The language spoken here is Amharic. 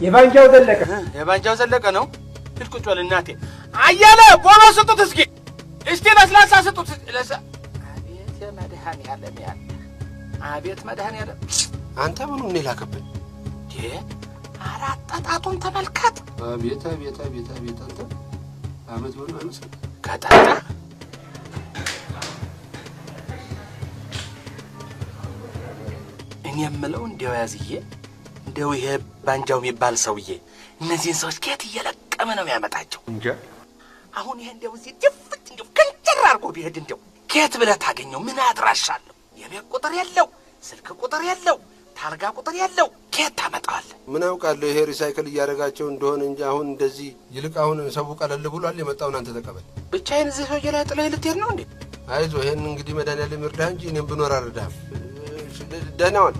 የባንጃው ዘለቀ። የባንጃው ዘለቀ ነው። ሂድ ቁጭ በል እናቴ። አያለ ቦኖ ስጡት እስኪ፣ እስቲ ለስላሳ ስጡት። አቤት የመድኃኔዓለም ያለ፣ አቤት መድኃኔዓለም። አንተ ምኑን ነው የላከብን? አራት ጣቱን ተመልከት። አቤት አቤት አቤት አቤት! አንተ አመት ሆነ አይመስልም። ከጠጣ እኔ የምለው እንዲያው ያዝዬ፣ እንዲያው ይሄ ባንጃው የሚባል ሰውዬ እነዚህን ሰዎች ከየት እየለቀመ ነው የሚያመጣቸው? እንጃ። አሁን ይሄ እንዲያው እዚህ ድፍት እንዲያው ክንጭር አድርጎ ቢሄድ እንዲያው ከየት ብለህ ታገኘው? ምን አድራሻ አለው? የቤት ቁጥር የለው፣ ስልክ ቁጥር የለው፣ ታርጋ ቁጥር የለው። ከየት ታመጣዋለህ? ምን አውቃለሁ ይሄ recycle እያደረጋቸው እንደሆነ እንጂ። አሁን እንደዚህ ይልቅ አሁን ሰው ቀለል ብሏል። የመጣውን አንተ ተቀበል። ብቻዬን እዚህ ሰውዬ ላይ ጥለህ ልትሄድ ነው እንዴ? አይዞህ፣ ይሄን እንግዲህ መድኃኒዓለም ይርዳህ እንጂ እኔም ብኖር አልረዳህም። ደህና ዋል።